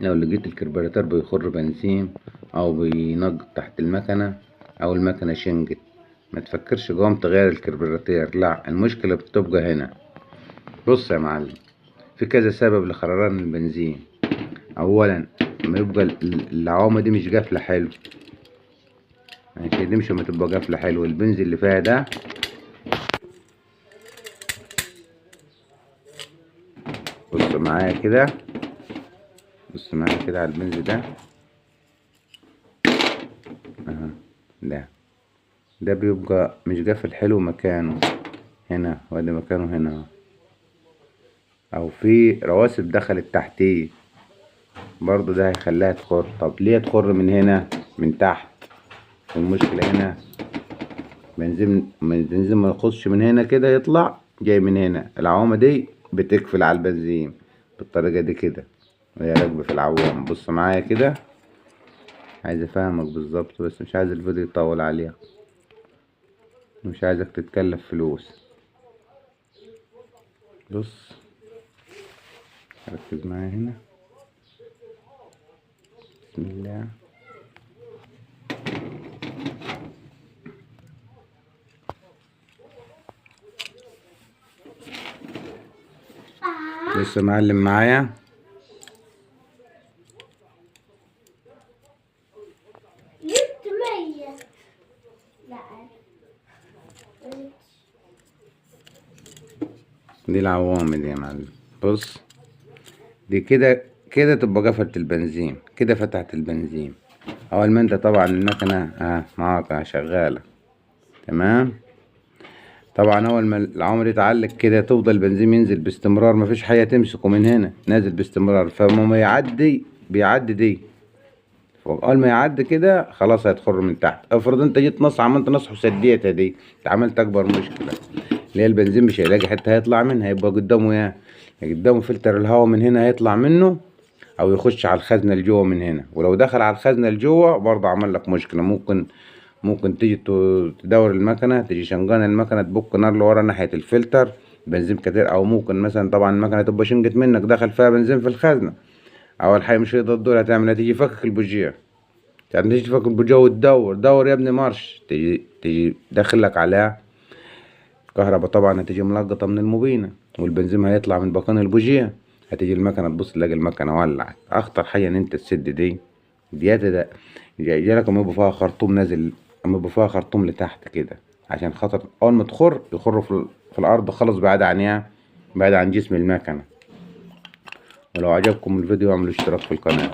لو لقيت الكربراتير بيخر بنزين او بينقط تحت المكنة او المكنة شنجت، ما تفكرش قوم تغير الكربراتير، لا، المشكلة بتبقى هنا. بص يا معلم، في كذا سبب لخرران البنزين. اولا ما يبقى العوامة دي مش قافلة حلو، يعني دي مش ما تبقى قافلة حلو، البنزين اللي فيها ده بص معايا كده، بص معايا كده على البنز ده، اها، ده بيبقى مش قافل حلو مكانه هنا، وادي مكانه هنا، او في رواسب دخلت تحتيه برضو، ده هيخليها تخر. طب ليه تخر من هنا من تحت؟ المشكلة هنا بنزين ما يخش من هنا كده، يطلع جاي من هنا، العوامة دي بتقفل على البنزين بالطريقة دي كده، وهي راكبة في العوامة. بص معايا كده، عايز افهمك بالظبط بس مش عايز الفيديو يطول عليها، مش عايزك تتكلف فلوس. بص ركز معايا هنا، بسم الله. لسه معلم معايا. جبت 100. لا دي العوامل دي يا معلم. بص دي كده كده تبقى قفلت البنزين، كده فتحت البنزين. اول ما انت طبعا المكنه معاك شغاله تمام. طبعا اول ما العمر يتعلق كده تفضل البنزين ينزل باستمرار، مفيش حاجه تمسكه من هنا، نازل باستمرار. فما يعدي بيعدي دي، اول ما يعدي كده خلاص هيتخر من تحت. افرض انت جيت نص عملت نص وسديتها دي، انت عملت اكبر مشكله، اللي هي البنزين مش هيلاقي حته هيطلع منها، هيبقى قدامه ايه؟ قدامه فلتر الهواء من هنا هيطلع منه، او يخش على الخزنه اللي جوه من هنا. ولو دخل على الخزنه اللي جوه برضه عمل لك مشكله، ممكن تيجي تدور المكنه، تيجي شنجان المكنه تبك نار لورا ناحيه الفلتر، بنزين كتير. او ممكن مثلا طبعا المكنه تبقى شنجت منك، دخل فيها بنزين في الخزنه، اول حاجه مش هيقدر تدور، هتعمل هتيجي فكك البوجيه، يعني تيجي تفك البوجيه وتدور دور يا ابني مارش، تيجي داخل لك عليها كهرباء، طبعا هتيجي ملقطه من المبينه، والبنزين هيطلع من بطن البوجيه، هتيجي المكنه تبص تلاقي المكنه ولعت. اخطر حاجه ان انت تسد دي ديات ده جالك اما يبقى فيها خرطوم نازل، اما يبقى فيها خرطوم لتحت كده، عشان خاطر اول ما تخر يخر في الارض خالص، بعيد عن ايه؟ بعيد عن جسم المكنه. ولو عجبكم الفيديو اعملوا اشتراك في القناه.